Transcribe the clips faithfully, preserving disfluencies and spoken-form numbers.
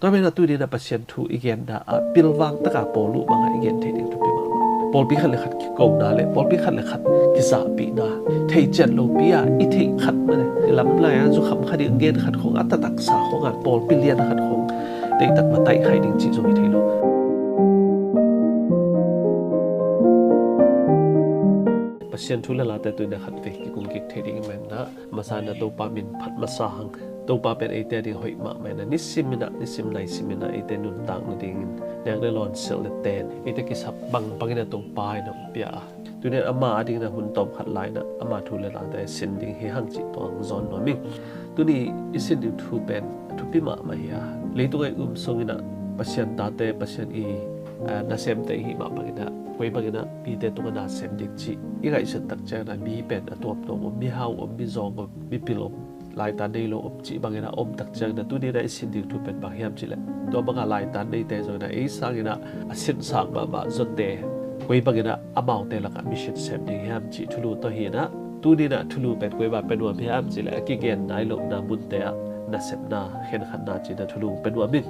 Tua manin a tuni-in a Pasian thu i genna ah pilvang taka Paul uh bangah i gen theih ding thupi mahmah. Pawlpi khat le khat kikona le pawlpi khat le khat kizahpihna, theih ciat lopi-a i theih khat mah le i lamlai-a zukham khat ding gen khat khong a taktaksa khong a pawlpi lian khat khong deihtak mataih khai ding cih zong hi thei lo. Pasian thu le late tuni-in a khat vei kikum kik thei ding i manin a, masa-in a Topa min phat masa hang. Topa pen eite a ding hoih mahmah in a, nisim in a, nisim naisim in a eite nuntak nadingin nek le lawn silh le ten eite kisap bangbangin a Topa in a hong pia a, tuni-in ama a dingin a hun tawm khat lai-in a ama thu le late sin ding hi hang cih tua hong zawn nuam ing. Tuni i sin ding thu pen thupi mahmah hi a, leitung a i um sungin a Pasian tate, Pasian i, ah, nasemte i hih mah bangin a, koi bangin a mite tungah nasem ding cih i ngaihsut tak ciangin a mi pen a tuamtuam om, mihau om, mizawng om, mipil om, laitan nei lo om cih bangin a om tak ciangin a tuni-in a i sin ding thu pen bang hiam cih leh, tua banga laitan neite zongin a ei sangin a a sinsang mahmah zawte koi bangin a amaute lakah mission sem ding hiam cih thulu tawh hi-in a, tuni-in a thulu pen koi bang pia nuam hiam cih leh a kigen nai lohna munte ah nasepna, khenkhatna ci-in a thulu pia nuam ing.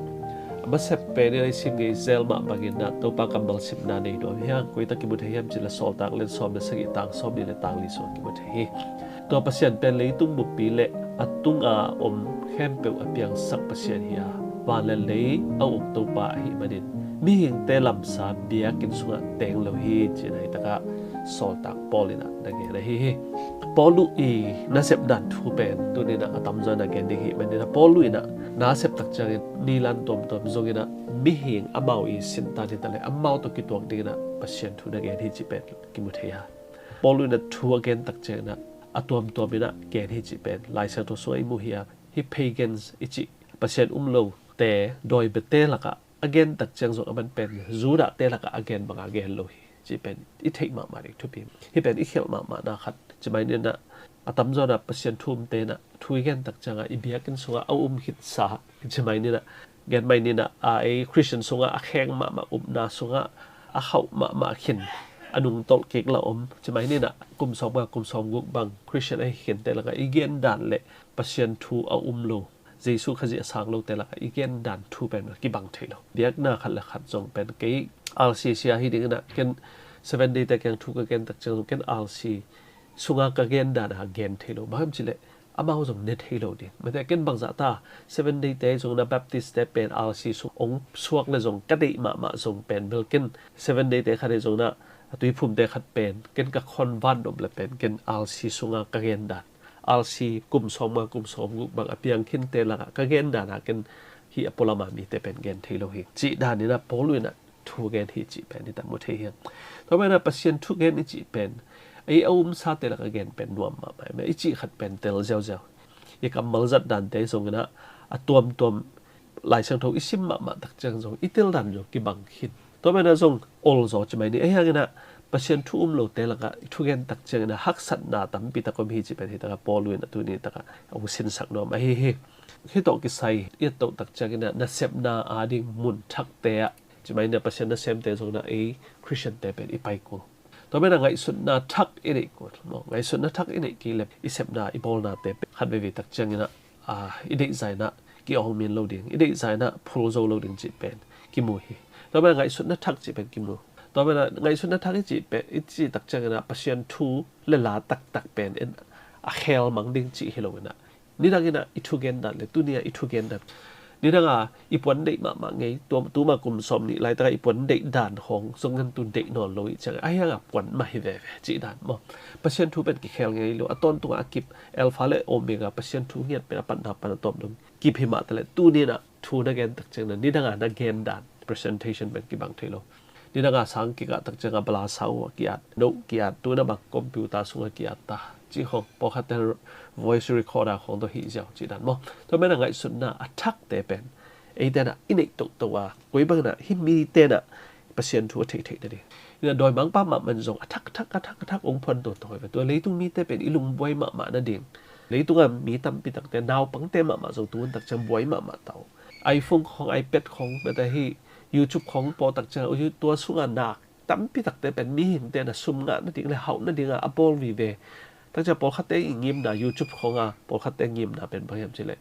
A masa pen in a i sim ngei zel mah bangin a Topa kammal simna nei nuam hi hang. Koi tak kimu thei hiam cih leh Sawltak lian sawm le sagih, tang sawmnih le tang li sungah kimu thei hi. Tua Pasian pen leitung buppi le a tunga om khempeuh a piangsak Pasian hi a, van le lei a uk Topa ahih manin mihingte lamsa biakinn sungah teng lo hi ci-in a hi takah Sawltak Paul in a na gen ahi hi. Paul uh i nasep dan thu pen tuni-in a a tamzaw in a gen ding hi manin a Paul uh in a nasep tak ciangin nilan tuamtuam zongin a mihing amau i sintan hi ta leh amau tawh kituak dingin a Pasian thu na gen hi cih pen kimu thei a. Paul in a thu a gen tak ciangin a a tuamtuam in a gen hi cih pen Lai Siangtho sungah i mu hi a, hih pagans i cih Pasian um lote, dawi biate lakah a gen tak ciang zong a man pen Judahte lakah a gen banga gen lo hi cih pen i theih mahmah ding thupi. Hih pen i khialh mahmahna khat. Ci mai ni-in a a tamzaw in a Pasian thu umte in a thu i gen tak ciangah i biakinn sungah a um khitsa, ci mai ni-in a, gen mai ni-in a, a ei Christian sungah a kheng mahmah, upna sungah a khauh mahmah khin, a nungtolh kik la om, ci mai ni-in a kum sawm nga, kum sawm guk bang Christian ahi khinte lakah i gen dan le Pasian thu a um lo, Jesu Khazih a sang lote lakah i gen dan thu pen kibang thei lo. Biakna khat le khat zong pen kei R C C a hi dingin a, ken Seven Day te kiang thu ka gen tak ciang zong ken R C sunga ka gen dan a gen thei lo. Bang hiam cih leh amau zong ne thei lo ding. Mate ken bangzah ta, Seven Day te zong na, Baptist te pen R C sung ong suak le zong ka deih mahmah zong pen bel ken Seven Day te khat hi zong na, a Tuiphum te khat pen ken ka khonvan om le pen ken R C sunga ka gen dan, R C kum sawm nga, kum sawm guk bang a piang khinte lakah ka gen dan a ken hih a pualama mite pen gen thei lo hi cih dan in a Paul in a thu gen hi cih pen hi ta, mu thei hi. Tua manin a Pasian thu gen i cih pen ei a umsate lakah gen pen nuam mahmah, i cih khat pen tel ziauziau. I kammal zat dante zongin a a tuamtuam Lai Siangtho i sim mahmah tak ciang zong i tel dan zong kibang khin. Tua manin a zong ol zaw ci mai ni. Ahi hangin a Pasian thu um lote lakah i thugen tak ciangin a haksatna tampi tak om hi cih pen hi takah Paul in a tuni takah a hong sinsak nuam ahi hi. Hih tawh kisai i et toh tak ciangin a nasepna a ding mun thakte ah, ci mai ni a Pasian nasemte zong na ei Christian te pen i pai kul. Tua manin a ngaihsutna thak i neih kul maw? Ngaihsutna thak i neih kei leh i sepna, i bawlnate pen khat veivei tak ciangin a, a, i deih zah in a ki-awng min lo ding, i deih zah in a phul zo lo ding cih pen kimu hi. Tua manin a ngaihsutna thak cih pen kimu. Tua manin a ngaihsutna thak i cih pen, i cih tak ciangin a Pasian thu le la taktak pen in a khel mang ding cih hi lo in a, nidang in a i thugen dan le tuni a i thugen dan, nidang a i puan deih mahmah ngei, tua, tuma kum sawm nih laitak a i puan deih dan khawng zong ngan tu deih nawn lo i ciang, ahi hang a puan mah hi veve cih dan maw? Pasian thu pen kikhel ngei lo, a tawntung a a kip, Alpha le Omega, Pasian thu ngiat pen a patna pan a tuamtuam kip hi mah ta leh tuni in a thu na gen tak ciang na, nidang a na gen dan, presentation pen kibang thei lo. Nidang a sang kikah tak ciang a bala sau a ki-at, no ki-at, tu in a bang computer sungah ki-at ta cih khawng, pawlkhatte voice recorder khawng tawh hih ziau cih dan maw? Tua manin a ngaihsutna a thakte pen eite in a i neih tohtoh a, koi bangin a hih mite in a Pasian thu a theihtheih nading in a dawimangpa mahmah in zong a thak, a thak, a thak, a thak ong phuan toto hi ve. Tua leitung mite pen i lungbuai mahmah nading, leitung a mi tampi takte, naupangte mahmah zong tu hun tak ciang buai mahmah ta uh. iPhone khawng, iPad khawng, mate hih YouTube khawng pawh tak ciang, tua sungah nak tampi takte pen mihingte in a sum ngah nading le hauh nading a a bawl vive. Tak ciang pawlkhatte i ngimna, YouTube khawng a pawlkhatte ngimna pen bang hiam cih leh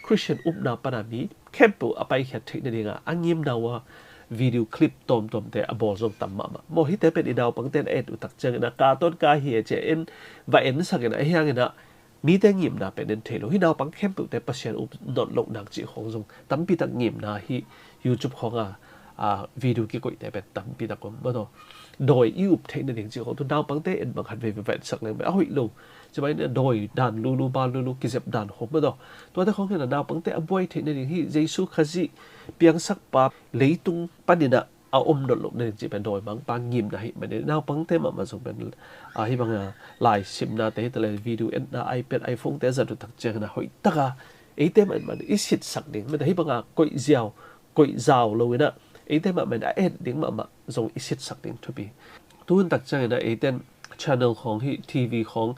Christian upna pana mi khempeuh a paikhiat theih nadinga a ngimna uh a video clip tawmtawmte a bawl zong tam mahmah. Maw, hihte pen i naupangte in a et uh tak ciangin a ka tawn ka hi e ci-in va ensak in a, ahi hangin a mite ngimna pen en thei lo. Hih naupang khempeuhte Pasian up nawn loh nang cih khawng zong tampi tak ngimna hih YouTube khawng a, a, video kikoihte pen tampi tak om maw taw. Dawi i up theih nading cih khawng tu naupangte en bang khat veve va ensak leng pen a hoih lo. Ci mai ni a dawi dan lulu, bal lulu, kizep dan khawng maw taw. Tuate khawng hi a naupangte a buai theih nading hih Jesu Khazih piangsakpa leitung panin a a om nawn loh nading cih pen dawimangpa ngimna hi manin naupangte mahmah zong pen, a, hih banga laisimnate hi taleh video etna iPad, iPhone te a zat uh tak ciangin a hoih taka eite mahmah i sitsak ding, mete hih banga koih ziau, koih zau lo in a eite mahmah in a et ding mahmah zong i sitsak ding thupi. Tu hun tak ciangin a eite in channel khawng hi, TV khawng,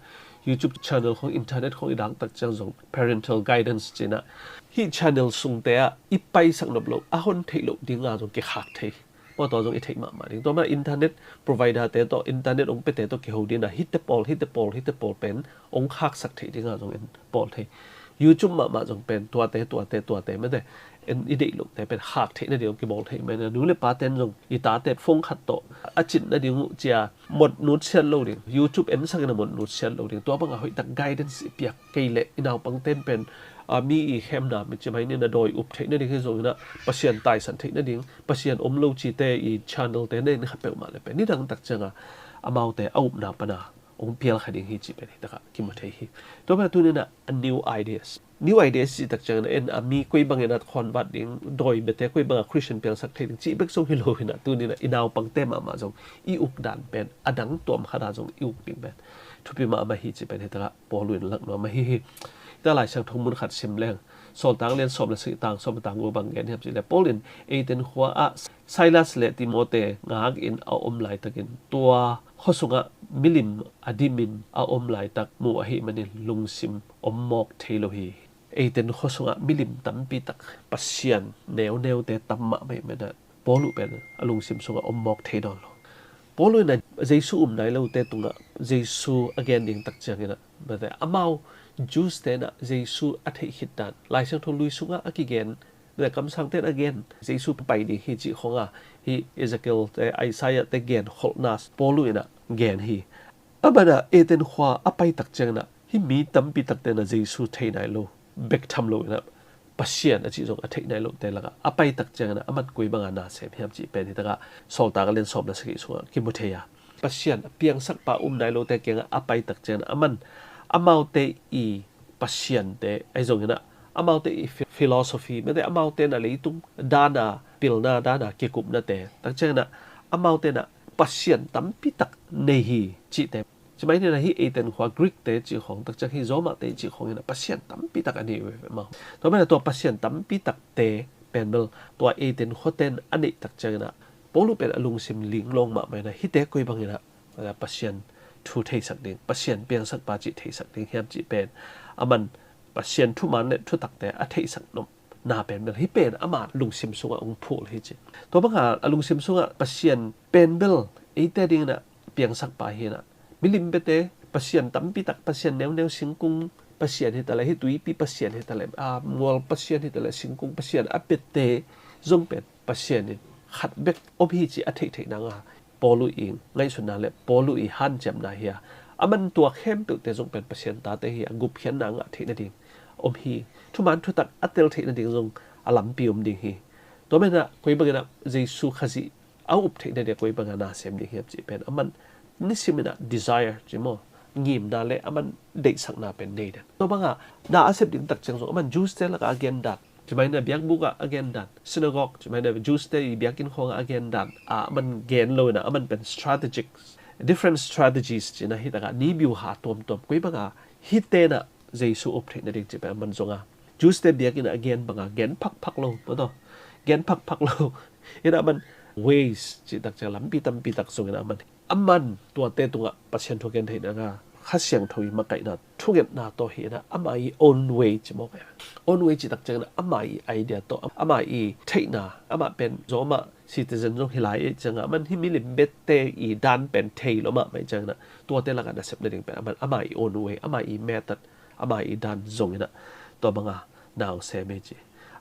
YouTube channel khawng, internet khawng i dang tak ciang zong parental guidance ci-in a hih channel sungte ah i paisak nop loh, a hon theih loh dinga zong kikhak thei. Maw, tua zong i theih mahmah ding. Tua manin internet provider te tawh, internet ong pete tawh kiho ding a, hihte pawl, hihte pawl, hihte pawl pen ong khaksak theih dinga zong en pawl thei. YouTube mahmah zong pen tuate, tuate, tuate mete en i deih lohte pen khak theih nading ong kibawl thei. Maw, nu le pate in zong i tate phone khat tawh a cin nading uh cia mot nutsiat lo ding, YouTube ensak in a mot nutsiat lo ding. Tua banga hoih tak guidance i piak kei leh i naupangte in pen, a, mi i khemna, mi ci mai ni a dawi up theih nading hi zongin a Pasian taisan theih nading, Pasian om lo cite i channel te na en kha peuhmah le pen nidang tak cianga amaute a upna pana ong pial kha ding hi cih pen hih takah kimu thei hi. Tua pen tuni in a new ideas, new ideas cih tak ciangin a en a mi koi bangin a khawnvat ding, dawi bete koi banga Christian piangsak thei ding cih bek zong hi lo in a tuni in a i naupangte mahmah zong i uk dan pen a dang tuam khat a zong i uk ding pen thupi mahmah hi cih pen hih takah Paul in lak nuam ahi hi. Hih ta Lai Siangtho mun khat sim leng, Sawltak lian sawm le sagih, tang sawm, tang guk bang gen hiam cih leh, Paul in Athens khua ah Silas le Timote ngak in a om laitakin tua khua sungah milim a dimin a om laitak mu ahih manin lungsim om mawk thei lo hi. Athens khua sungah milim tampi tak, Pasian neuneute tam mahmah ahih manin a Paul uh pen a lungsim sungah om mawk thei nawn lo. Paul in a Jesu um nai lote tungah Jesu a gen ding tak ciangin a, mete amau Jews te in a Jesu a theih khit dan, Lai Siangtho lui sungah a kigen, mete kamsangte in a gen, Jesu pai ding hi cih khawng a, hih Ezekiel te, Isaiah te gen kholhna Paul uh in a gen hi. A mana Athens khua a pai tak ciangin a hih mi tampi takte in a Jesu thei nai lo bek tham lo in a Pasian a cih zong a theih nai lohte lakah a pai tak ciangin a aman koi banga na sem hiam cih pen hih takah Sawltak a lian sawm le sagih sungah kimu thei a. Pasian a piangsakpa um nai lote kiangah a pai tak ciangin a aman amaute i pasiante ahi zongin a amaute i phi-, philosophy, mete amaute in a leitung dana, pilna dana kikupnate tak ciangin a amaute in a pasian tampi tak nei hi cihte. Ci mai ni a hih Athens khua Greek te cih khawng tak ciang, hih Roma te cih khawng in a pasian tampi tak a nei uh ve maw. Tua manin a tua pasian tampi takte pen bel tua Athens khuate in a neih tak ciangin a Paul uh pen a lungsim linglawng mahmah in a hihte koi bangin a, a, Pasian thu theisak ding, Pasian piangsakpa cih theisak ding hiam cih pen aman Pasian thuman le thutakte a theisak nop na pen bel hih pen ama lungsim sungah ong phul hi ci. Tua banga a lungsim sungah Pasian pen bel eite dingin a piangsakpa hi in a, milim bete pasian tampi tak, pasian neuneu, singkung pasian hi taleh, hih tuipi pasian hi taleh, a, mual pasian hi taleh, singkung pasian a bete zong pen Pasian in khat bek om hi cih a theihtheih nanga Paul uh i ngaihsutna le Paul uh i hanciamna hi a, aman tua khempeuhte zong pen Pasian tate hi a, gupkhiatna ngah theih nading om hi. Thuman thutak a tel theih nading zong a lampi om ding hi. Tua manin a koi bangin a Jesu Khazih a up theih nading a koi banga na sem ding hiam cih pen aman nisimin a desire ci maw, ngimna le aman deihsakna pen nei den. Tua banga na a sep ding tak ciang zong aman Jews te lakah a gen dan, ci mai ni a biakbuk ah a gen dan, synagogue, ci mai ni a Jews te i biakinn khawngah a gen dan, a, aman gen lo in a aman pen strategic, different strategies ci-in a hih takah ni biuha tuamtuam koi banga hihte in a Jesu up theih nading cih pen aman zong a, Jews te biakinn ah a gen banga gen phakphak lo maw taw, gen phakphak lo in a aman ways cih tak ciang lampi tampi tak zong in a aman, aman tuate tungah Pasian thu a gen theih nadinga Kha Siangtho i makaihna thungetna tawh hi in a, ama i own way ci maw, own way cih tak ciangin a ama i idea tawh, ama i theihna, amah pen Roma citizen zong hi lai ahih ciangin a, aman hih milim bete i dan pen thei lo mahmah ahih ciangin a, tuate lakah nasep nading pen aman ama i own way, ama i method, ama i dan zong in a, tua banga nausem hi ci.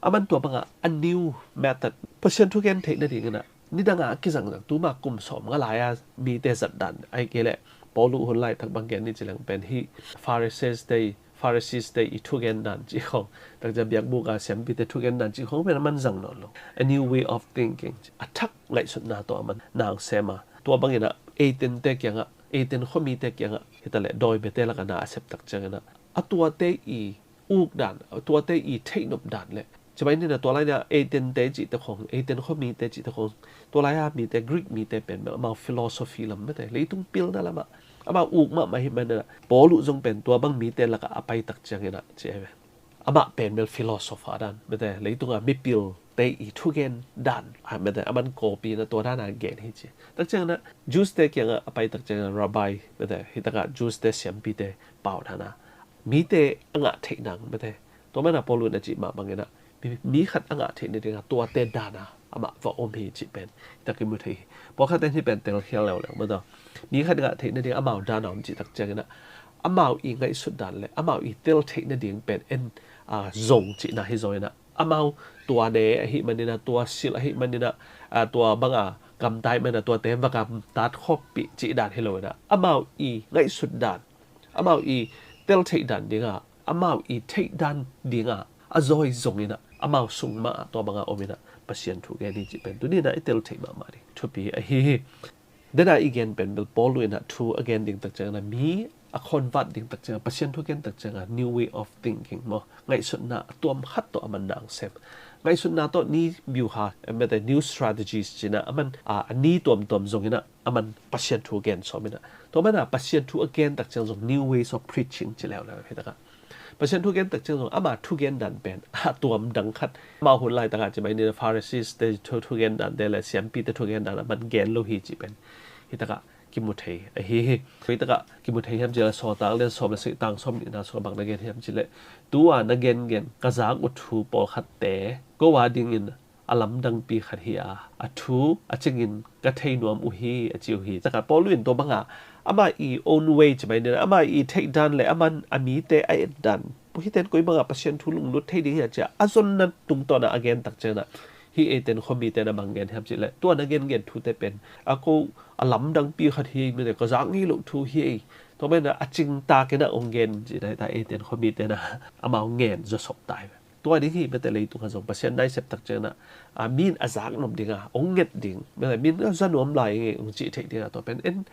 Aman tua bangah a new method, Pasian thugen theih nadingin ah nidangah a kizangzang, tuma kum sawm nga lai-a mite zat dan, ahih kei leh Paul uh hun laitak bang gen ni ci leng pen hih Pharisees te, Pharisees te i thugen dan cih khawng, takcia biakbuk a siampite thugen dan cih khawng pen aman zang nawn lo. A new way of thinking, a thak ngaihsutna tawh aman nausem a, tua bangin ah eiten te kiangah, eiten khuamite kiangah, hi ta leh dawi biate lakah na a sep tak ciangin ah a tuate i uk dan, tuate i theihnop dan le, ci mai ni na, tua lai-a eiten te cihte khawng, eiten khuamite cihte khawng, tua lai-a mite, Greek mite pen bel amau philosophy lam mete, leitung pilna lamah amau uk mahmah hi mai ni na, Paul uh zong pen tua bang mite lakah a pai tak ciangin ah ci ai ve. Amah pen bel philosopher dan mete, leitunga mipilte i thugen dan a mete, aman kawpi na tua dana gen hi ci. Tak ciangin ah Jews te kiangah a pai tak ciangin ah rabbi mete, hi takah Jews te siampite pau dana mite a ngah theih nang mete. Tua mana Paul in a cih mah bangin ah mi, mi khat a ngah theih nadinga tuate dana amah va om hi cih pen hi tak kimu thei hi. Pawlkhatte hih pen telkhial leuleu mete. Mi khat ngah theih nading amau dana om cih tak ciangin ah amau i ngaihsut dan le amau i tel theih nading pen en, a, zong cihna hi zongin ah amau tua ne ahih manin ah, tua silh ahih manin ah, a, tua banga gamta ahih manin ah tuate va gamtat khawmpih cih dan hi loin ah amau i ngaihsut dan, amau i tel theih dan dinga, amau i theih dan dinga a zawi zongin ah amau sung mah ah tua banga omin ah Pasian thu gen hi cih pen tuni in ah i tel theih mahmah ding thupi ahi hi. Dena i gen pen bel Paul in ah thu a gen ding tak ciangin ah mi a khawnvat ding tak ciangin ah Pasian thu gen tak ciangin ah new way of thinking maw, ngaihsutna a tuam khat tawh aman nausem. Ngaihsutna tawh ni biuha, mete, new strategies ci-in ah aman, a, a ni tuamtuam zongin ah aman Pasian thu gen sawmin ah, tua mana Pasian thu a gen tak ciang zong new ways of preaching ci leuleu hi takah Pasian thu gen tak ciang zong ama thugen dan pen a tuam dang khat. Amau hun laitakah ci mai ni na Pharisees te thu, thugen dan te le siampite thugen dan aman gen lo hi cih pen hi takah kimu thei ahi hi. Hi takah kimu thei hiam cih leh Sawltak lian sawm le sagih tang sawm nihna sungah bang na gen hiam cih leh, tu-a na gengen ka zak uh thu pawlkhatte ko a dingin a lamdangpi khat hi a, a thu a cingin ka thei nuam uh hi, a ci uh hi. Takah Paul in tua banga ama i own way ci mai ni na, ama i theih dan le aman a mite a et dan, hihte in koi banga Pasian thu lunglut thei ding hiam ci-a a zonna tungtawn ah a gen tak ciangin ah hih eiten khuamite na bang gen hiam cih leh, tua na gengen thute pen a ko a lamdangpi khat hi, mete, ka zak ngei loh thu hi. Tua mana a cingtakin ah hong gen ci na hi ta, eiten khuamite na amau ngen zawsop ta hi. Tua ding hi, mete, leitungah zong Pasian na i sep tak ciangin ah, a, mi in a zak nop dinga hong nget ding, mete, mi in a za nuam lai ing ei hong cih theih dinga tua pen en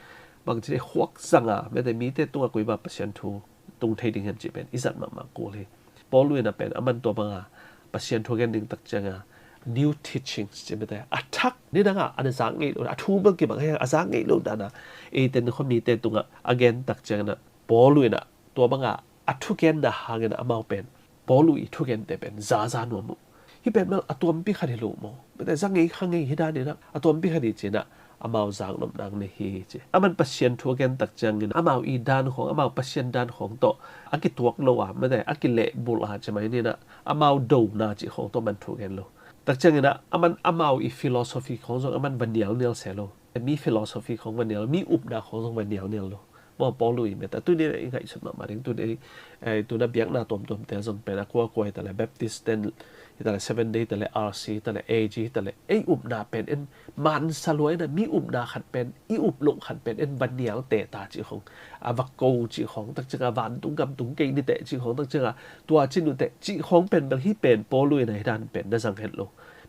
bangci leh khuak zanga, mete, mite tungah koi banga Pasian thu tung thei ding hiam cih pen i zat mahmah kul hi. Paul in ah pen aman tua banga Pasian thu a gen ding tak cianga new teachings ci, mete, a thak, nidanga a na zak ngei lo, a thu bel kibang hi a, a zak ngei lo dana eiten khuamite tungah a gen tak ciangin ah Paul in ah tua banga a thugenna hangin ah amau pen Paul i thugente pen zaza nuam uh. Hih pen bel a tuampi khat hi lo maw? Mete, za ngei kha ngei hi danin ah a tuampi khat hi ci-in ah amau zaknop nang nei hi ci. Aman Pasian thu a gen tak ciangin amau i dan khawng, amau Pasian dan khawng tawh a kituak lo a, mete, a kilehbulh a ci mai ni na, amau dona cih khawng tawh aman thu gen lo. Tak ciangin ah aman amau i philosophy khawng zong aman va nialnial se lo. Mi philosophy khawng va nial, mi upna khawng zong va nialnial lo. Maw, Paul i, mete, tuni in ah i ngaihsut mahmah ding, tuni, eh, tuna biakna tuamtuamte zong pen a kuakua hi ta leh, Baptist ten hi ta leh, Seventh Day hi ta leh, R C hi ta leh, A G hi ta leh, ei upna pen en mansa lua in ah mi upna khat pen, i up loh khat pen en va nial teh ta cih khawng, a va ko cih khawng, tak cianga vantung gam tung kei ni teh cih khawng, tak cianga tua ci ni teh cih khawng pen bel hih pen Paul in ah hih dan pen na zang het lo.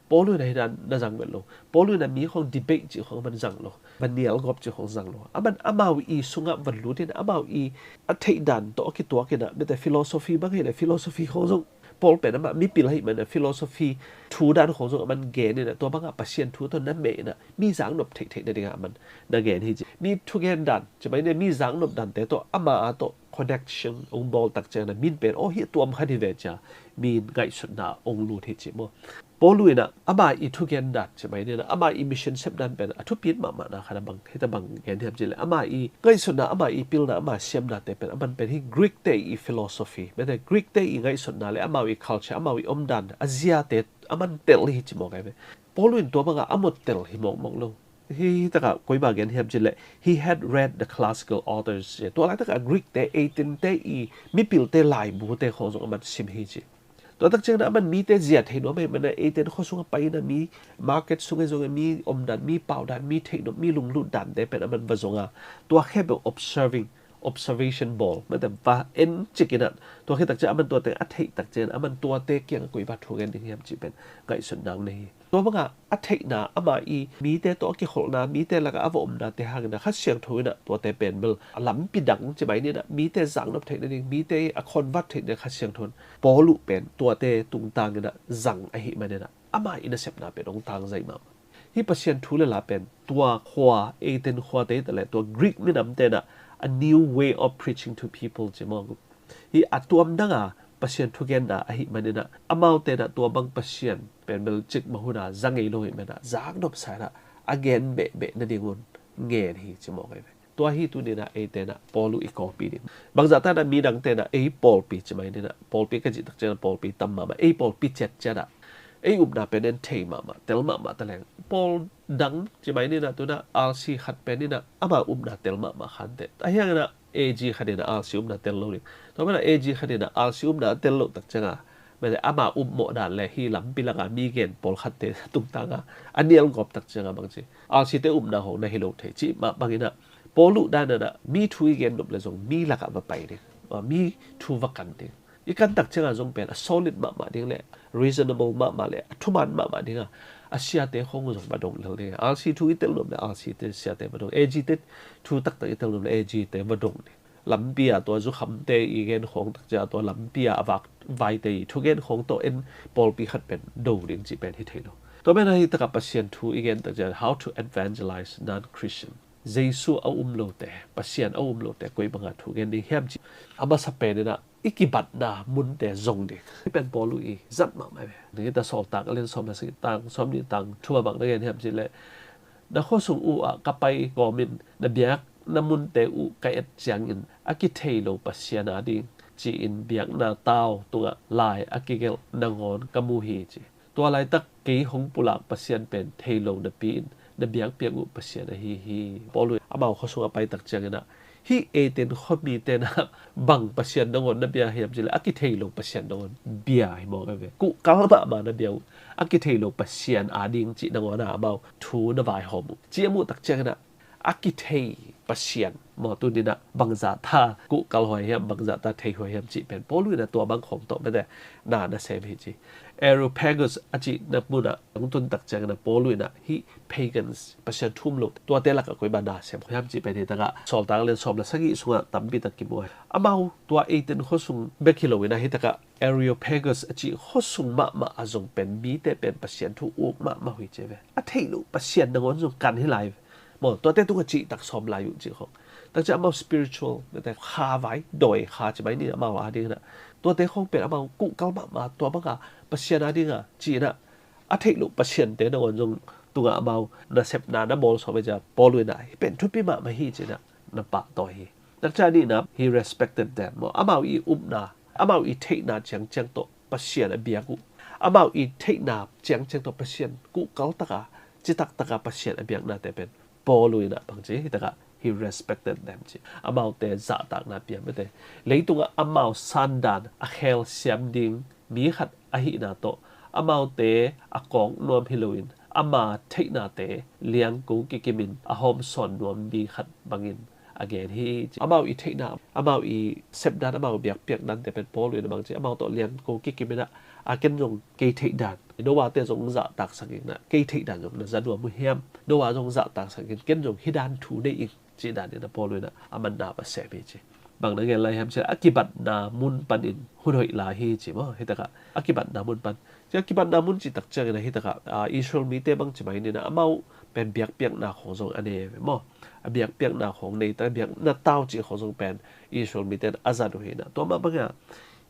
Paul in ah hih dan na zang het lo. Paul in ah mi khawng debate cih khawng aman zang lo. Va nial gawp cih khawng zang lo. Aman amau i sungah va lut in ah amau i a theih dan tawh a kituak in ah, mete, philosophy bang hi leh philosophy khawng zong, Paul pen amah mipil ahih manin ah philosophy thu dan khawng zong aman gen in ah tua bangah Pasian thu tawh na meh in ah mi zaknop theihtheih nadingah aman na gen hi ci. Mi thugen dan ci mai ni, mi zaknop dante tawh ama a tawh connection hong bawl tak ciangin ah mi in pen, aw, hih tuam khat hi ve ci-a mi in ngaihsutna hong lut hi ci maw? Paul in ah ama i thugen dan ci mai ni na, ama i mission sep dan pen a thupi mahmahna khat a bang, hi ta, bang gen hiam cih leh, ama i ngaihsutna, ama i pilna, ama siamnate pen aman pen hih Greek te i philosophy, mete, Greek te i ngaihsutna le amau i culture, amau i omdan a ziate aman tel hi ci mawk ai ve. Paul in tua banga a mawk tel hi mawkmawk lo. Hih takah koi bang gen hiam cih leh, he had read the classical authors. Tua laitakah Greek te, eighteen te i mipilte laibute khawng zong aman sim hi ci. Tua tak ciangin a man mite zia thei nuam ahih manin a, eite in khua sungah pai in a, mi market sungah zong a, mi omdan, mi paudan, mi theih nuam, mi lunglut dante pen a man va zong a, tua khempeuh observing, observation bawl, mate va en cik in a, tua khit tak ciang a man tuate a theih tak ciangin a man tuate kiangah koi bang thu gen ding hiam cih pen ngaihsutna nei hi. Tua bangah a theihna amah i mite tawh a kikholhna, mite lakah a va omnate hangin a Kha Siangtho in a tuate pen bel a lampi dang ci mai ni in a, mite zaknop theih nading, mite a convert theih nading Kha Siangtho in Paul uh pen tuate tungtang in a zang ahih manin a, amah i nasepna pen hong tangzai mahmah. Hih Pasian thu le la pen tua khua, Athens khuate hi ta leh tua Greek minamte in a, a new way of preaching to people ci maw. Hih a tuam dang a Pasian thugenna ahih manin a, amaute in a tua bang Pasian pen bel cikmah hun a za ngei lo ahih manin a, zaknop sa in a, a gen behbeh nadingun ngen hi ci maw kei ve. Tua hi tuni in a eite in a Paul uh i kawlpi ding. Bangzah ta in a midangte in a ei pawlpi ci mai ni in a, pawlpi ka cih tak ciangin a pawlpi tam mahmah, ei pawlpi ciatciat a, ei upna pen en thei mahmah, tel mahmah ta leng. Pawl dang ci mai ni in a, tu in a R C khat pen in a ama upna tel mahmah kha inteh. Ahi hangin a A G khat in a R C upna tel lo ding. Tua manin a A G khat in a R C upna a tel loh tak ciang a, mate ama up mawh dan le hih lampi lak a mi gen pawlkhatte tungtang a, a nialgawp tak ciang a bangci R C te upna hong na hi lo thei cih mah bangin a, Paul uh dan in a mi thu i gen nop leh zong mi lakah va pai ding, a, mi thu va kan ding. I kan tak ciang a zong pen a solid mahmah ding le reasonable mahmah le a thuman mahmah ding a, a siate khawng zong va dong lel ding. R C thu i tel nop leh R C te siate va dong, A G te thu taktak i tel nop leh A G te va dong ding. Lampi a tua zukhamte i gen khawng tak ciang a, tua lampi a a vak vaite i thugen khawng tawh en pawlpi khat pen do ding cih pen hi thei lo. Tua manin a hih tak a Pasian thu i gen tak ciang a, how to evangelize non-Christian. Jesu a um lote, Pasian a um lote koi banga thu gen ding hiam cih a masa pen in a i kibatna munte zong ding. Hih pen Paul uh i zat mahmah ve. Ni ta Sawltak a lian sawm le sagih, tang sawmnih, tang thum ah bang na gen hiam cih leh, na khua sung uh ah ka pai kawmin na biakna munte uh ka et ciangin a kithei lo Pasian a ding ci-in biakna tau tungah lai a kigelh nangawn ka mu hi ci. Tua laitak kei hong pulak Pasian pen thei lo napi-in na biakpiak uh Pasian ahi hi. Paul uh amau khua sungah pai tak ciangin a, hih Athens khuamite in a bang Pasian nangawn na bia hiam cih leh a kithei lo Pasian nangawn bia hi maw kei ve. Kuhkal mahmah na bia uh, a kithei lo Pasian a ding cih nangawn a amau thu na vaihawm uh. Ci a muh tak ciangin a, a kithei Pasian maw, tuni in a bangzah ta kuhkal huai hiam, bangzah ta thei huai hiam cih pen Paul uh in a tua bang khawng tawh mate na na sem hi ci. Areopagus a cihna mun ah hong tun tak ciangin a Paul uh in a hih pagans, Pasian thu um lo, tuate lakah koi bang na sem huai hiam cih pen hih tak a Sawltak a lian sawm le sagih sungah tampi tak kimu hi. Amau tua Athens khua sung bek hi lo in a hih tak a Areopagus a cih khua sung mahmah a zong pen mite pen Pasian thu uk mahmah uh hi ci ve. A theih loh Pasian nangawn zong kan hi lai ve. Maw, tuate tungah cihtak sawm lai uh cih khawng. Tak ciang amau spiritual, mate kha vai, dawi kha ci mai ni amau a ding in a. Tuate khawng pen amau kuhkal mahmah, tua banga Pasian a ding a ci in a, a theih loh pasiante nangawn zong tungah amau nasepna na bawl sawm ve cia Paul uh in a, hih pen thupi mahmah hi ci in a na pahtawi hi. Tak ciang a nihna, he respected them maw. Amau i upna, amau i theihna ciangciang tawh Pasian a biak uh. Amau i theihna ciangciang tawh Pasian kuhkal taka, citak taka Pasian a biaknate pen Paul uh in a bang ci, hih tak a he respected them ci. Amaute zahtakna pia mate. Leitungah amau sandan a khel siam ding mi khat ahihna tawh amaute a kawk nuam hi loin ama theihnate liangko kikimin a hawmsawn nuam mi khat bangin a gen hi ci. Amau i theihna, amau i sepdan, amau biakpiakdante pen Paul uh in a bang ci, amau tawh liangko kikimin a, a ken zong kei theihdan, Noah te zong zahtaksak in a, kei theihdan zong na za nuam uh hiam? Noah zong zahtaksak in, ken zong hih dan thu nei ing cih danin a Paul uh in a, a manna va sem hi ci. Bang na gen lai hiam cih leh a kibatna mun panin hun hoih la hi ci maw, hih tak a, a kibatna mun pan. Ci a kibatna mun cih tak ciangin a hih tak a, a, Israel mite bang ci mai ni in a, amau pen biakpiakna khawng zong a nei ve maw. A biakpiakna khawng nei ta, biakna tau cih khawng zong pen Israel mite in a zat uh hi in a. Tua mah bangin a,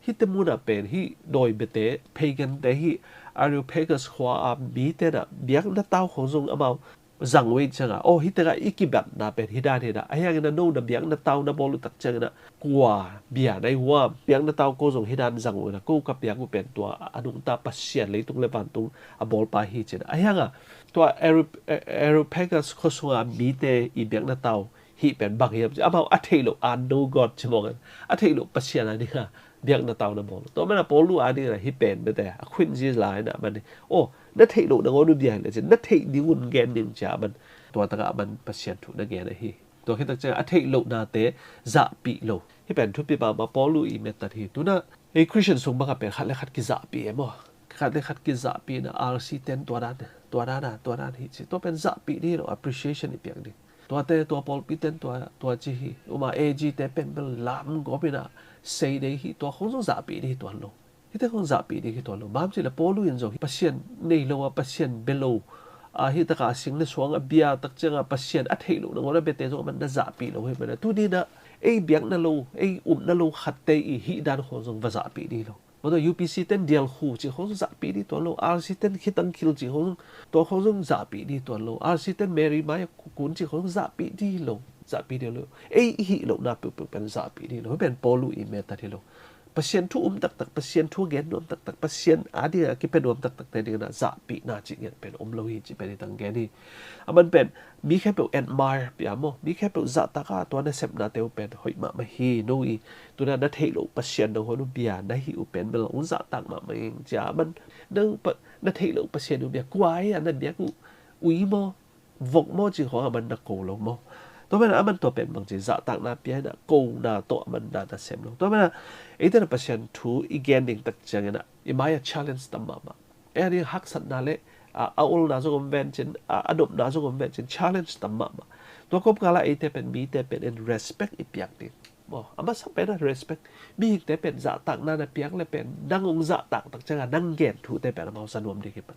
hihte mun ah pen hih dawi biate, pagante, hih Areopagus khua a mite in a biakna tau khawng zong amau zang uh ahih ciangin, aw, hih tak a i kibatna pen hih dan hi in a, ahi hangin a no na biakna tau na bawl uh tak ciangin a, kua bia na hi uh hiam, biakna tau ko zong hih dan zang uh in a, ko ka biak uh pen tua a nungta Pasian, leitung le vantung a bawlpa hi ci in a. Ahi hangin a tua Areop-, Areopagus khua sunga mite i biakna tau hih pen bang hiam ci, amau a theih loh, unknown God ci mawk in, a theih loh Pasian a ding a biakna tau na bawl. Tua mana Paulu a ding na hi pen bete a khuin zi lai na man hi. Oh, na theih loh na ngawn uh bia hi le cin na theih ding un gen ding cia man. Tua taka man Pasian thu na gen ahi. Tua khitak cia a theih loh nate zahpih lo. Hi pen thupi mahmah Paulu i metat hi. Tuna hei Christian sung baka pen khat le khat kizahpih e maw? Khat le khat kizahpih na R C ten tua dan, tua dan a, tua dan hi ci. Tua pen zahpih ding lo, appreciation i piak ding. Tuate, tua pawlpi ten tua, tua ci hi. Uma A G te pen bel lam gawp ina sei dei hi. Tua khong zong zahpih ding hi tuan lo. Hite khong zahpih ding hi tuan lo. Bang ci le Paulu in zong hi Pasian nei lo a, Pasian bia lo a, hi taka a sing le suang a bia tak cianga Pasian a theih lo na ngawn a biate zong a man na zahpih lo hi mana. Tuni na ei biakna lo, ei upna lo khatte i hih dan khong zong va zahpih ding lo. Maw tua U P C ten dial khu ci khong zahpih ding tuan lo, R C ten khitang khil ci khong, tua khong zong zahpih ding tuan lo, R C ten Mary mai kun ci khong zahpih ding lo, zahpih ding lo. Ei i hih lo na peuhpeuh pen zahpih ding lo, pen Paulu i metat hi lo. Pasian thu um taktak, Pasian thu gen nuam taktak, Pasian a ding a kipe nuam taktak te ding na zahpih na ci ngen pen um lo hi ci pen i tang gen hi. A man pen mi khempeuh admire pia maw, mi khempeuh zahtak a tua na sepna teu pen hoih mahmah hi. No i tuna na theih loh Pasian na huan uh bia na hih uh pen bel hong zahtak mahmah ing cia man. Na theih loh Pasian uh bia kua hi a na biak uh, ui maw, vok maw ci khong a man na ko lo maw? Tua mana a man tua pen bang ci zahtakna pia hi na kona tawh a man na na sem lo. Tua mana eite na Pasian thu i gen ding tak ciangin a i mai a challenge tam mahmah. Ei a ding haksatna le a, a olna zong om ven cin, a, a nopna zong om ven cin, challenge tam mahmah. Tua kawmkala eite pen mite pen in respect i piak ding. Maw, a masa pen a respect. Mihingte pen zahtakna na piak le pen nang hong zahtak tak cianga nang gen thute pen amau za nuam ding hi pan.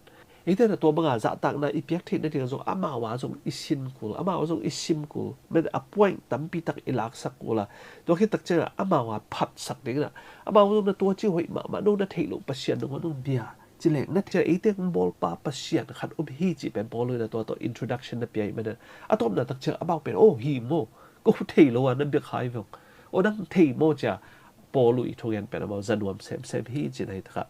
Eite na tua banga zahtakna i piak theih nading zong amau a zong i sin kul, amau a zong i sim kul. Men a point tampi tak i laksak kul a. Tua khit tak cianga amau a phatsak ding na. Amau a zong na tua ci hoih mahmah, no na theih loh Pasian nong hong bia. Ci leng na thia eite kong bawlpa Pasian khat om hi ci pen Paulu in a tua tawh introduction na pia hi manin a tawpna tak ciang amau pen, oh, hi maw, ko thei lo a na biak hai veng. Oh, nang thei maw cia Paulu i thugen pen amau za nuam semsem hi ci na hi taka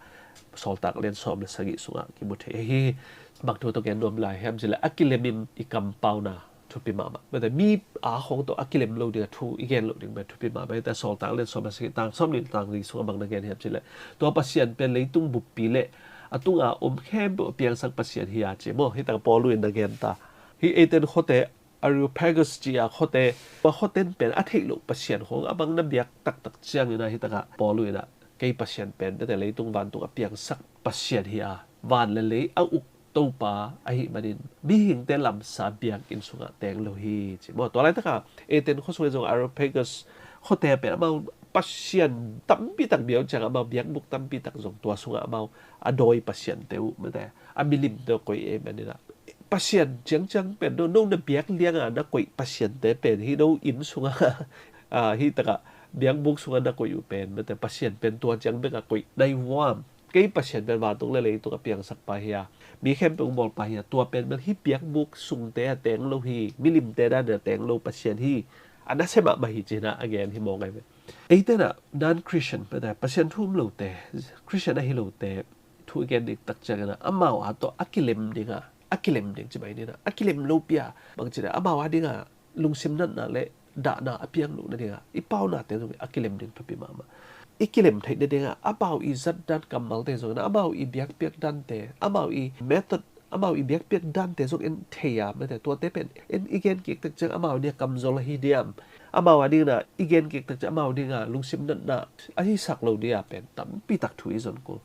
Sawltak lian sawm le sagih sungah kimu thei ahi hi. Bang thu tawh gen nuam lai hiam ci le a kilemin i kampauna thupi mahmah. Mate mi a khong tawh a kilem lo ding a thu i gen lo ding pen thupi mahmah. Hita Sawltak lian sawm a sigi tang sawm nih tang li sungah bang na gen hiam ci le tua Pasian pen leitung buppi le a tunga om khempeuh a piangsak Pasian hi a ci maw. Hita Paulu in na gen ta hi. Eiten khuate Areopagus ci a khuate, a khuaten pen a theih loh Pasian khong a bang na biak taktak ciangin a hitaka Paulu in a kei Pasian pen mate leitung vantung a piangsak Pasian hi a van le lei a uk Topa ahih manin mihingte lamsa biakinn sungah teng lo hi ci maw. Tua laitaka Athens khua sungah zong Areopagus khuate pen amau pasian tampi tak biau ciang amau biakbuk tampi tak zong tua sungah amau a dawi pasiante uh mate a milimte uh koih ahih manin a pasian ciangciang pen no, no na biak lianga na koih pasiante pen hi no inn sungah a, hi taka biakbuk sungah na koih uh pen mate pasian pen tua ciang beka koih nai vuam. Kei Pasian pen vantung le leitung a piangsak pa hi a, mi khempeuh bawl pa hi a, tua pen bel hi biakbuk sungte a teng lo hi, milimte dan a teng lo Pasian hi. A nasia mahmah hi cihna a gen hi mawk ai ve. Eite na non-Christian mate Pasian thu um lote, Christian ahi lote thu i gen ding tak ciangin a amau a tawh a kilem ding a, a kilem ding ci mai ding a, a kilem lo pia bang ci a amau a ding a lungsim natna le dahna a piang loh nadingah i paunate zong a kilem ding thupi mahmah. I kilem theih nadingah amau i zat dan kammalte zongin amau i biakpiak dante, amau i method, amau i biakpiak dante zong en thei a mate tuate pen en i gen kik tak ciang amau nia kamzaw ahi diam? Amau a dingna i gen kik tak ciang amau dinga lungsim natna a hisak lo dia pen tampi tak thu i zon kul.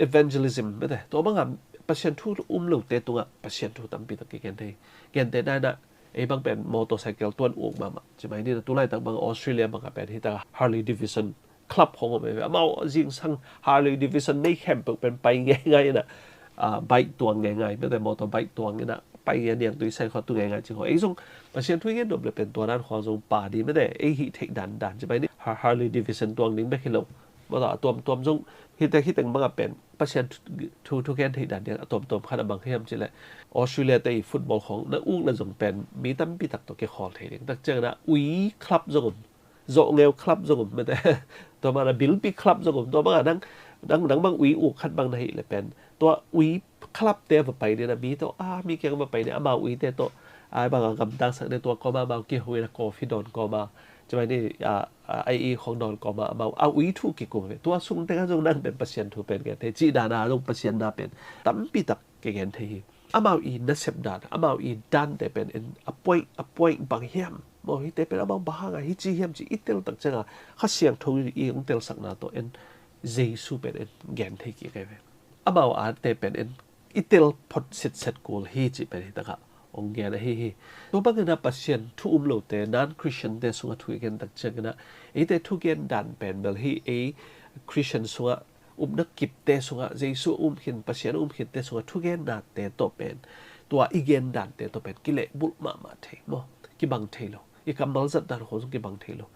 Evangelism mate tua banga Pasian thu um lote tungah Pasian thu tampi tak kigen thei. Gente daina ei bang pen motorcycle tuan uk mahmah ci mai ni na. Tulaitak bang Australia bangah pen hita Harley Davidson club hong om eve. Amau zingsang Harley Davidson nei khempeuh pen pai ngeingai ina, ah, bike tuang ngeingai mete motor bike tuang ina pai nge niang tui sai khua tu ngeingai ci khua. Ei zong Pasian thu i ngen nop le pen tua dan khua zong pa di mete ei hih theih dan dan ci mai ni. Har-, Harley Davidson tuang ding bek hi lo. Mawta a tuamtuam zong hite hiteng bangah pen Pasian thu, thu, thu gen theih dan diang a tuamtuam khat a bang hiam cileh Australia te i football khong na ukna zong pen mi tampi tak tawh kikhawl thei ding. Tak ciangin a ui club zong om, zawhngeu club zong om mete tua bangin a bilpi club zong om. Tua bangah nang, nang, nang bang ui uk khat bang na hih le pen tua ui club te va pai ding a mi tawh a mi kiang va pai ding amau uite tawh a bangah gamtangsak ding tua kawma amau kiho in a coffee dawn kawma Cimai ni a, a, a i khong dawn kawma amau a ui thu kikum ve. Tua sung tengah zong nang pen Pasian thu pen gen thei. Cih dana zong Pasian na pen tampi tak kigen thei hi. Amau i nasep dan, amau i dante pen en a point, a point bang hiam. Maw hite pen amau bang hanga hi ci hiam ci i tel tak cianga Kha Siangtho i hong telsakna tawh en Jesu pen en gen thei kik ve. Amau ate pen en i tel phot sitset kul hi ci pen hi takah hong gen ahi hi. Tua bangin a Pasian thu um lote, non-Christian te sungah thu i gen tak ciangin a eite thugen dan pen bel hi ei Christian sungah upna kipte sungah Jesu a um khin, Pasian a um khinte sungah thugennate tawh pen tua i gen dante tawh pen kilehbulh mahmah thei maw? Kibang thei lo. I kammal zat dan khong zong kibang thei lo.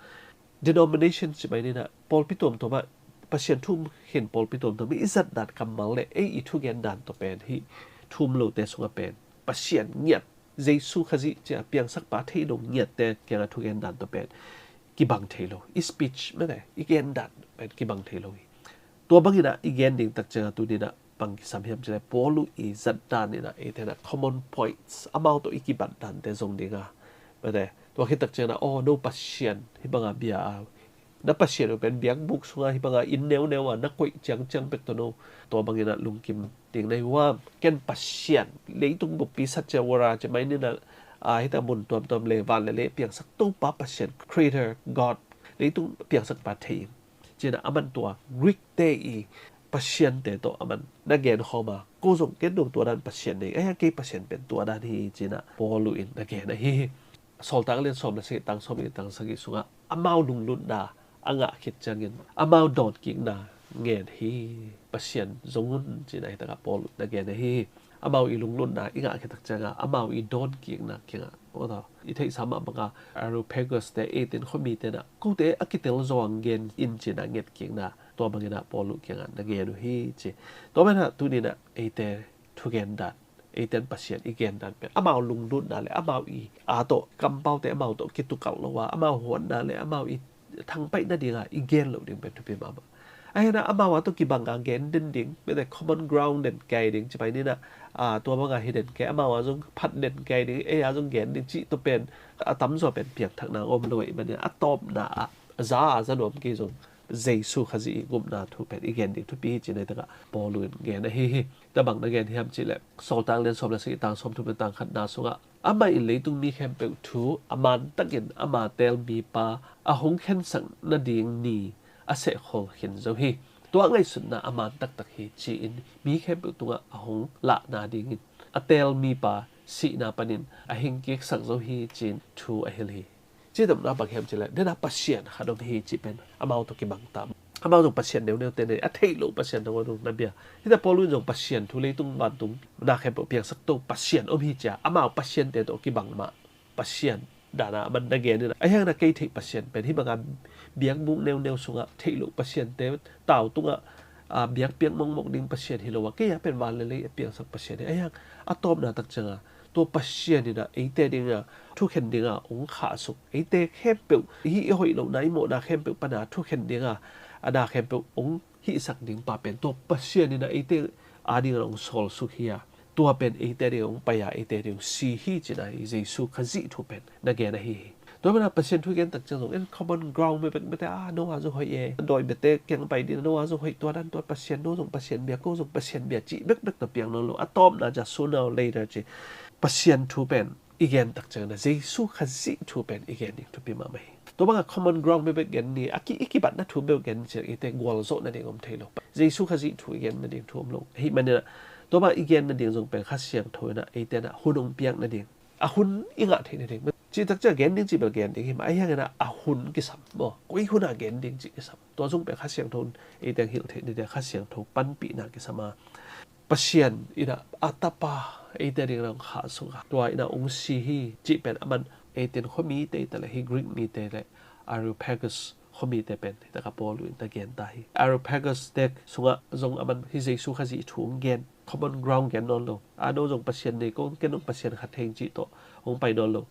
Denomination cimai nina pawlpi tuamtuamah Pasian thu um khin pawlpi tuamtuamah i zat dan kammal le ei i thugen dan tawh pen hi thu um lote sungah pen Pasian ngiat Jesu Khazih cia piangsakpa thei lo ngiatte kiangah thugen dan tawh pen kibang thei lo. I speech mete i gen dan pen kibang thei lo hi. Tua banginah i gen ding tak ciangah tuninah bang kisam hiam cileh Paul uh i zat daninah eitenah common points amau tawh i kibat dante zong dinga mete tua khit tak ciangah aw no Pasian hi banga bia a na Pasian uh pen biakbuk sunga hi banga inn neuneu a na koih ciangciang pek tawh no tua banginah lungkim ding na hi huam. Ken Pasian leitung buppi satcia wara cia mai nina a hita mun tuamtuam le van le le piangsak Topa Pasian Creator God leitung piangsakpa thei in. Cina aman tua Greek te i Pasian te tawh aman na gen khawma ko zong ken dong tua dan Pasian nei ahiang kei Pasian pen tua dan hi cina Paul uh in na gen ahi hi. Sawltak lian sawm le sagih tang sawm le tang sagih sungah amau lunglutna a ngah khit ciangin amau dawnkikna ngen hi. Pasian zong un cina hi takah Paul na gen ahi hi. Amau i lunglutna i ngah khit tak cianga amau i dawnkikna kiangah i theihsa mah banga Areopagus te eitin khuami tenah kote a kitel zawng gen in cina ngetkikna tua banginah Paul uh kiangah na gen uh hi ci. Tua manah tuninah eite thugen dan eiten Pasian i gen dan pen amau lunglutna le amau i a tawh kampaute amau tawh kitukalh lo a amau huatna le amau i thangpaih nadinga i gen loh ding pen thupi mahmah. Ahiana amau a tawh kibanga gen den ding mete common ground den kai ding cipai nina a tua banga hi den kai amau a zong phat den kai ding ei a zong gen ding cih tawh pen a tamzaw pen piangthakna om lo i manin a tawpna ah za a za nuam kei zong Jesu Khazih i gupna thu pen i gen ding thupi hi cina hi takah Paul in gen ahi hi. Tabang na gen hiam cihleh Sawltak lian sawm le sagih tang sawm thum le tang khatna sungah amah in leitung mi khempeuh thu a mantakin ama teel mipa a hong khensak nading ni a sehkhol khin zo hi. Tua ngaihsutna a man taktak hi ci-in mi khempeuh tungah a hong lahna dingin a teel mipa sihna panin a hingkiksak zo hi ci-in thu a hilh hi. Ci domna bang hiam cileh dena Pasian khat om hi ci pen amau tawh kibang tam. Amau zong Pasian neuneu te nei a theih loh Pasian tawh dong na bia hita Paul in zong Pasian thu leitung vantung na khempeuh piangsak to Pasian om hi cia amau Pasian te tawh kibang mah Pasian dana a man na gen ina ahiang na kei theih Pasian pen hi banga biakbuk neuneu sungah theih loh Pasian te tau tungah a biakpiak mongmok ding Pasian hi lo a kei a pen van le lei a piangsak Pasian hi ahiang a tawpna tak cianga tua Pasian ina eite dinga thukhen dinga ong khahsuk eite khempeuh i hih i hoih lohna i mawhna khempeuh pana thukhen dinga a na khempeuh ong hihsak ding pa pen tua Pasian ina eite a dinga ong sawlsuk hi a tua pen eite dinga ong pai a eite dinga ong si hi cina hi Jesu Khazih thu pen na gen ahi hi. Tua mana Pasian thu gen tak ciang zong en common ground mepek mete a no a zong hoih e dawi bete kiang pai dina no a zong hoih tua dan tua Pasian no zong Pasian bia ko zong Pasian bia cih bekbek na piang nawn lo a tawpna cia sooner or later ci Pasian thu pen i gen tak ciangin a Jesu Khazih thu pen i gen ding thupi mahmah hi. Tua banga common ground bebek gen ni a ki i kibatna thu bebek gen ciang eite gualzawh nading om thei lo. Jesu Khazih thu i gen nading thu om lo ahi maninah tua banga i gen nading zong pen Kha Siangtho inah eite inah hun hong piak nading a hun i ngah theih nading cih tak ciang gen ding cih bel gen ding hi mah ahiang inah a hun kisam maw koi huna gen ding cih kisam tua zong pen Kha Siangtho in eite ang hilh theih nading Kha Siangtho panpihna kisam a Pasian inah a tapa eite ding nang khah sungah tua inah ung si hi cih pen aman eitin khuami te ita le hi Greek mi te le Areopagus khuami te pen hi taka Paul in ta gen ta hi. Areopagus te sungah zong aman hi Jesu Khazih thu ung gen common ground gen nawn lo a no zong Pasian nei ko ken zong Pasian khat theng cih tawh hong pai nawn lo.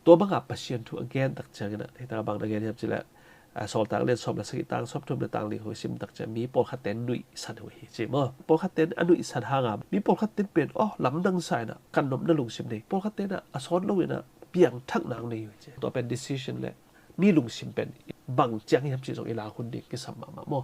Tua banga Pasian thu a gen tak ciangin a hi taka bang na gen hiam cileh a Sawltak lian sawm le sagih tang sawm thum le tang ling hong sim tak ciang mi pawlkhatte nuihsan uh hi ci maw pawlkhatte a nuihsan hanga mi pawlkhatte pen aw lamdang sa inah kan nopna lungsim nei pawlkhatte inah a sawt lo inah piangthak nang nei uh ci tua pen decision le Mi lungsim pen bang ciang hiam cih zong i lak hun ding kisam mahmah maw.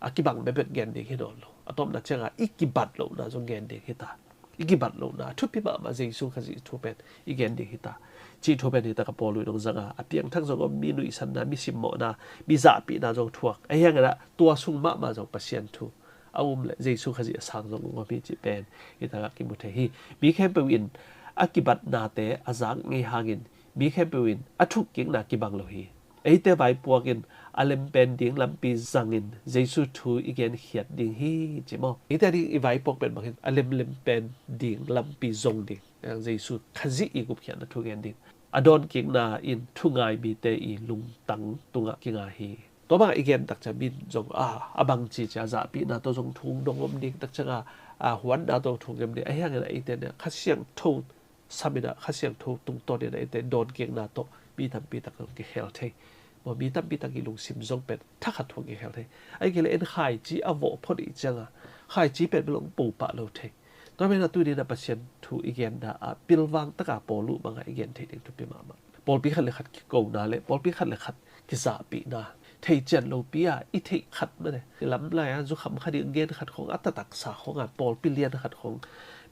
A kibang bekbek gen ding hi nawn lo. A tawpna ciangah i kibat lohna zong gen ding hi ta. I kibat lohna, a thupi mahmah Jesu Khazih thu pen i gen ding hi ta. Cih thu pen hi ta ka Paul uh i dong zanga a piangthak zong om, mi nuihsanna, mi simmawhna, mi zahpihna zong thuak. Ahi hangin ah tua sung mahmah zong Pasian thu a um le Jesu Khazih a sang zong om hi cih pen hi takah kimu thei hi. Mi khempeuh in a kibatnate a zak ngei hangin mi khempeuh in a thukkikna kibang lo hi. Eite vaipuak in a lempen ding lampi zangin Jesu thu i genkhiat ding hi ci maw. Eite ding i vaipuak pen bang hi, a lemlem pen ding lampi zong ding. Jesu Khazih i gupkhiatna thu gen ding. A dawnkikna in thungai mite i lungtang tungah kinga hi. Tua bangah i gen takcia min zong a, a bangci cia zahpihna tawh zong thu dong om ding takcianga a huatna tawh thu ngem ding. Ahi hangin ah eite in ah Kha Siangtho sam in ah Kha Siangtho tungtawn in ah eite dawnkikna tawh mi tampi tak zong kikhel thei. Maw, mi tampi tak i lungsim zong pen thakhat thuak kikhel thei. Ahi kei le en khaici a vawh phot i cianga khaici pen bel hong po pah lo thei. Tua pen a tuni in ah Pasian thu i genna ah pilvang taka Paul uh bangah i gen thei ding thupi mahmah. Pawlpi khat le khat kikona le pawlpi khat le khat kizahpihna, theician lopi a i theih khat mate, i lam lai a zukham khat ding gen khat khong, a taktaksa khong a pawlpi lian khat khong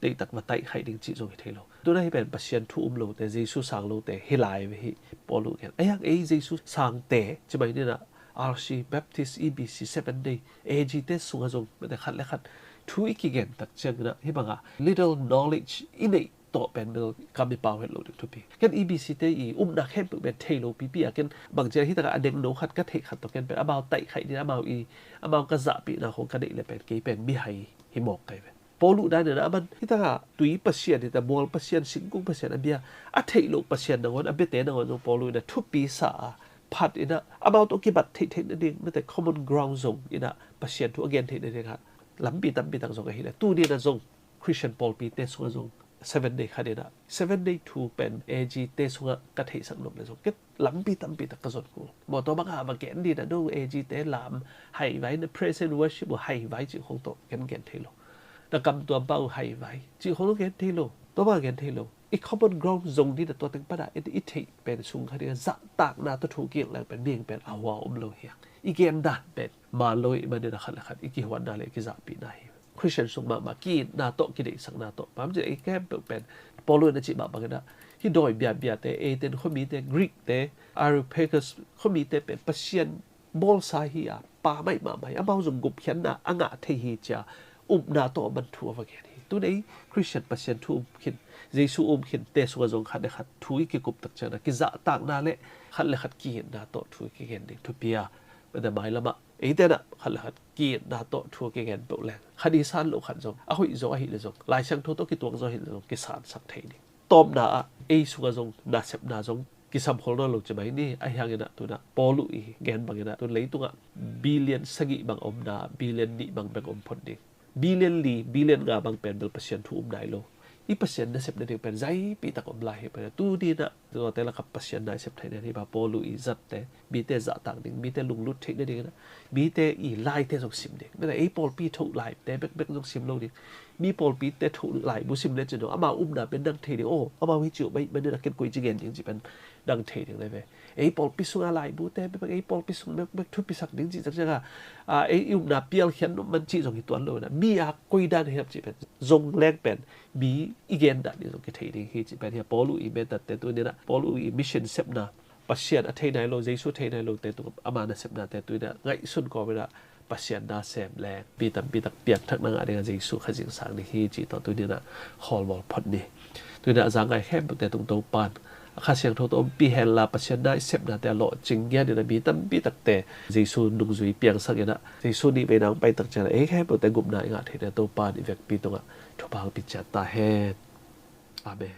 deihtak va taihkhaih ding cih zong hi thei lo. Tuna hi pen Pasian thu um lote, Jesu sang lote hi lai ve hi Paul uh gen. Ahi hang ei Jesu sangte ci mai ni in ah R C, Baptist, E B C, Seven Day, A G te sungah zong mate khat le khat thu i kigen tak ciangin ah hi bangah little knowledge i neih tawh pen bel kam i pau het lo ding thupi. Ken E B C te i upna khempeuh pen thei lo pipi a, ken bangcia hi takah a nengno khat ka theih khat tawh ken pen amau taihkhaih ding, amau i, amau ka zahpihna khong ka neih le pen kei pen mihai hi mawk kai ve. Paul uh dan in ah aman hi takah tui pasian, hi ta mual pasian, singkung pasian a bia a theih loh pasian nangawn, a biate nangawn zong Paul uh in ah thupi sa a phat in ah amau tawh kibat theih theih nading mate common ground zong in ah Pasian thu a gen theih nading ah lampi tampi tak zong ahileh tuni in ah zong Christian pawlpite sungah zong Seven Day khat in ah Seven Day thu pen A G te sungah ka theihsak nop le zong ken lampi tampi tak ka zon kul. Maw, tua bangah va gen ding in ah no A G te lam haivai, na praise and worship uh haivai cih khong tawh ken gen thei lo. Na kam tuam pau haivai cih khong tawh gen thei lo. Tua bangah gen thei lo. I common ground zong ding in ah tua teng pan ah i theih pen sung khat in ah zahtakna tawh thu kiang leng pen mihing pen a hua om lo hi a. I gen dan pen man lo i man in ah khat le khat i kihuatna le i kizahpihna hi. Christian sung mahmah ki-itna tawh, kideihsakna tawh, bang ci-a i khempeuh pen Paul in a cih mah bangin ah hih dawi biabiate, Athens khuamite, Greek te, Areopagus khuamite pen Pasian bawlsa hi a, pa maih mahmah hi, amau zong gupkhiatna a ngah thei hi ci-a upna tawh a man thu a va gen hi. Tuni ei Christian Pasian thu um khin, Jesu um khinte sungah zong khat le khat thu i kikup tak ciangin ah kizahtakna le khat le khat ki-itna tawh thu i kigen ding thupi a, mate mailamah eite in ah khat le khat ki-itna tawh thu a kigen peuh leng khat i san loh khat zong a hoih zaw ahih leh zong Lai Siangtho tawh kituak zaw ahih leh zong kisansak thei ding. Tawpna ah ei sungah zong nasepna zong kisam khol nawn lo ci mai ni. Ahi hangin ah tu-in ah Paul uh i gen bangin ah tu leitungah billion sagih bang omna, billion nih bang bek om phot ding. Billion li, billion nga bang pen bel Pasian thu um nai lo. I Pasian nasep nading pen zaipi tak om lai hi pen. Tuni in ah tuate lakah Pasian nasep theih nading hi bang Paul uh i zatte, mite zahtak ding, mite lunglut theih nading in ah mite i laite zong sim ding. Mite ei pawlpi thoh laite bekbek zong sim lo ding. Mi pawlpite thoh laibu sim le cin dong amau upna pen dang thei ding. Aw, amau hi ci uh bai, bai ni in ah ken koi ci gen ding ci pen dang thei ding le ve. Ei pawlpi sunga laibute bekbek, ei pawlpi sung bekbek thupisak ding cih tak ciangah, a, ei i upna pialkhiat nop man cih zong hi tuan lo in ah mi a koi dan hiam cih pen zong leng pen mi i gen dan ding zong kithei ding hi cih pen hi a Paul uh i metatte tuni in ah Paul uh i mission sepna Pasian a thei nai lo, Jesu thei nai lote tung ama nasepnate tuni in ah ngaihsun kawm in ah Pasian na sem leng mi tampi tak piangthakna ngah ding a Jesu Khazih sang ding hi cih tawh tuni in ah khawlbawl phot ni. Tuni in ah a za ngai khempeuhte tung Topa'n a Kha Siangtho tawh ompih hen la, Pasian na i sepnate a lawhcing ngiat in ah mi tampi takte Jesu nungzui piangsak in ah Jesu nih veina hong pai tak ciangin ah ei khempeuhte gupna i ngah theih ding a Topa'n i vekpi tungah thupha hong pia ciat ta hen. Amen.